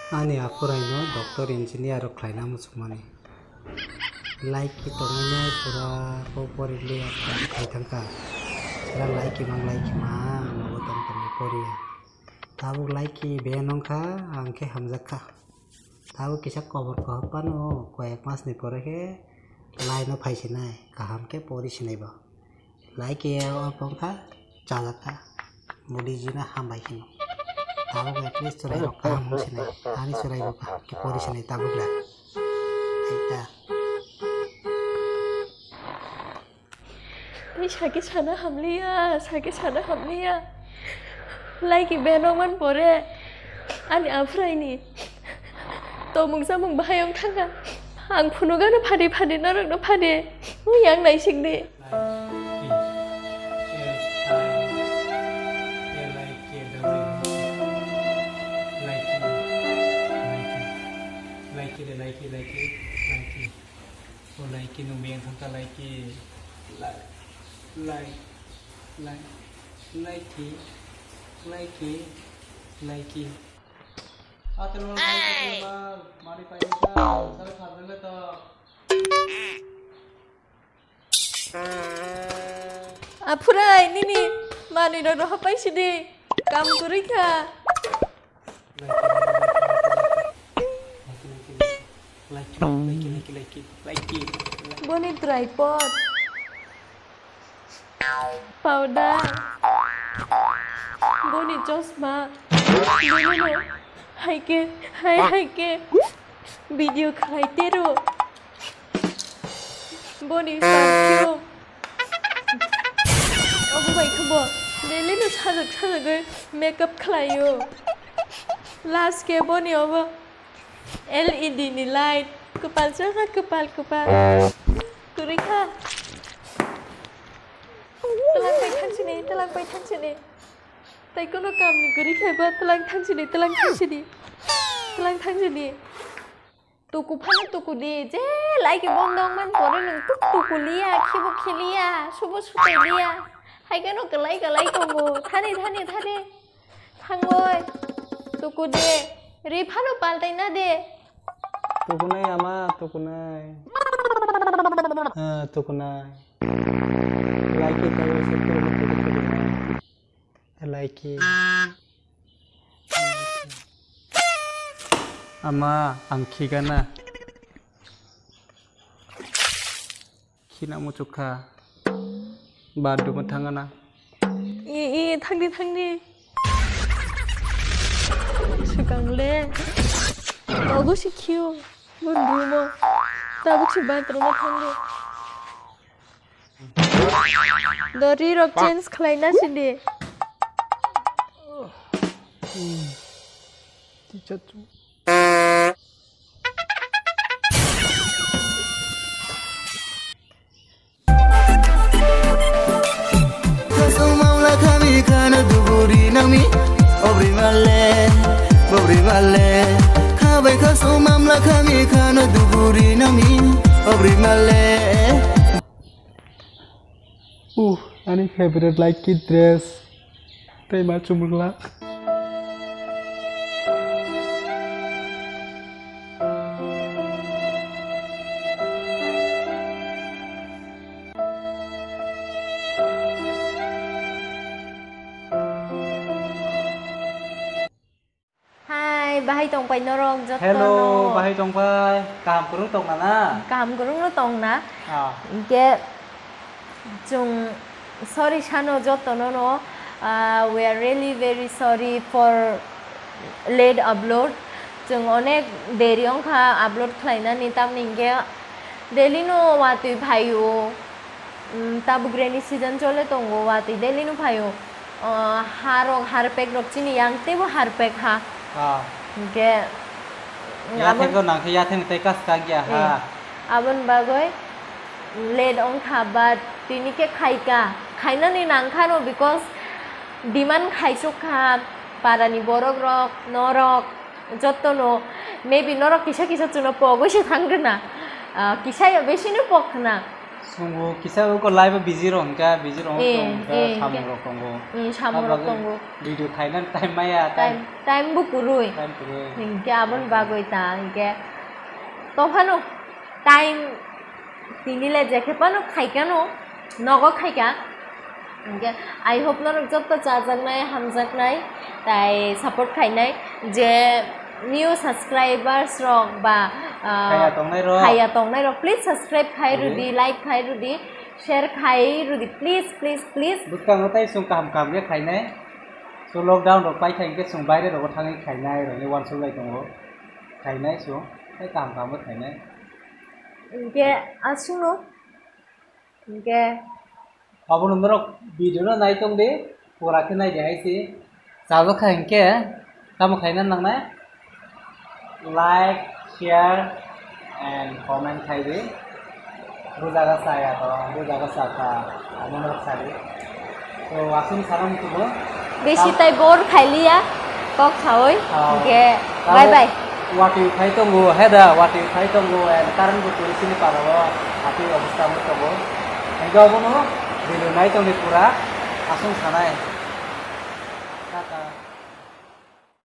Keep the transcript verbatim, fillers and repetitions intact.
Ani aphuraino doctor, engineer rok khlaina muchungmani. Like ki tongmani pura bo pori le khai thangkha. Sira like ki mang like ki ma nogo tong tong pori. Tabuk like ki ben wngkha, ang khe hamjakha. Tabuk kisa kobor kohophano, koyek mas ni pore khe line o phai sinai, kaham khe pori sinai bo. Like ya o pongkha, chajak kha. Budi jina hambai hino. Tabuk at least chwrai rok kaham wng sinai. Ani chwrai rok kaham khe pori sinai tabuk le. Hai ta. Tei sake sana hamliya, sake sana hamliya. Like ben wng man pore. Ani aphraini. Tomung samung bahai wng thangkha. Ang phunugano phadi phadi norokno phadi. Yang naisik di. Like, like, like, like, like. O like, nung beng thangkha like. Like, like, like, like, like, like. Ate lo like, mari pai sa, sa thar le to. Aphurai, nini manwi rok rohor pai sidi. Kam kwrwi kha. Boni tripod. Powder. Boni chosma. Boni no. Hai khe, hai, hai khe. Video khlai tero. Boni perfume. Obo bai khe bo daily no sajak sajagwi makeup khlaio. Last khe boni obo L E D ni light. Kwpal chakha, kwpal, kwpal. Kwrwi kha. Twlang pai thansini, twlang pai thansini. Tai kono kamni kwrwi khe bo twlang thansini, twlang thansini. Twlang thansini. Tuku phano tuku di, je like bondo wng man pore nwng tuk tuku liya, khibo khiliya, subo sutai liya. Hai kheno kwlai kwlai tongo, thani thani thani. Thangoi, tuku di, ri phano paltai na de. Tukunai ama, tukunai. Ah, tukunai. Like it, like it, like it, like it. Alaiki. Ama, ang khigana. Khina muchukha. Bathroom thangana. I, i, thangdi, thangdi. Swkang le. Ogo si khiyo. Bun room o. Tabuk si bathroom o thangdi. Dori rok change khlai na sindi. Kasong mamla kami khana duburi nami. Obri male, obri male. Khabai kasong mamla kami khana duburi nami. Obri male. Uh, ani favorite like ki dress. Tei ma chumrwla. Hai, bahai tongpai norok jotono. Hello, bahai tongpai. Kaham kwrwng tongna na? Kaham kwrwng no tongna. Ah. Hinkhe chwng sorry sano jotono no. Ah, we are really very sorry for late upload. Chwng onek deri wngkha upload khlainani, tamni hinkhe daily no watwi phaio. Mm, tabuk rainy season chole tongo, watwi daily no phaio. Ah, harok harpek rok chini yang teibo harpek ha. Ah. Hinkhe, mm, yathek abon-, rok nangkhe yathek tei kaskang ya ha. Eh, aboni bagwi late wngkha, but tini khe khaika. Khainani nangkha no, because demand khaisuk kha parani borok rok, norok, jotono, maybe norok kisa kisa chwngno pogwi se thang rwna. Ah, kisa ya besi no pok khna. Chwngbo kisa uko live o busy rok hwnkha, busy rok Eh, wngkha, eh, samung hwnkhe. Rok tongo. Hmm, samung rok Aboni bagwi tongo. Video khaina time maya, time, Time, time bo kwrwi. Time kwrwi. Hwnkhe aboni bagwi ta, hwnkhe tophano time tini le jekhe phano khaikha no, nogo khaikha. Hwnkhe I hope norok jotto chajaknai, hamjaknai, tai support khainai je new subscribers rok ba, ah, Khaya tongnai rok. Khaya tongnai rok, please subscribe khai Oke. Rwdi, like khai rwdi, share khai rwdi, please, please, please. Bwskango tai chwng kaham kaham khe khainai. So lockdown rok paikha hinkhe chwng baire rogo thangwi khainai rokni uansuk lai tongo. Khainai chwng, tei kaham kaham khe khainai. Hinkhe aswkno Hinkhe. Abono norok video no nai tong di, pura khe nai di hai se. Chajak kha hinkhe, tamo khaina nangnai? Like, share, and comment khai di. Bujaga saya to, bujaga saka, amo norok sa di. So, aswng sana muchungo. Bisi Tam- tai bor khailiya, kok sawi. Oh. Hinkhe, Tamo bye bye. Watwi phai tongo, heda watwi phai tongo, and current bo twi sini parao, hati obostha wngwi tongo. Hinkhe obono video nai tongdi pura, aswng sanai. Tata.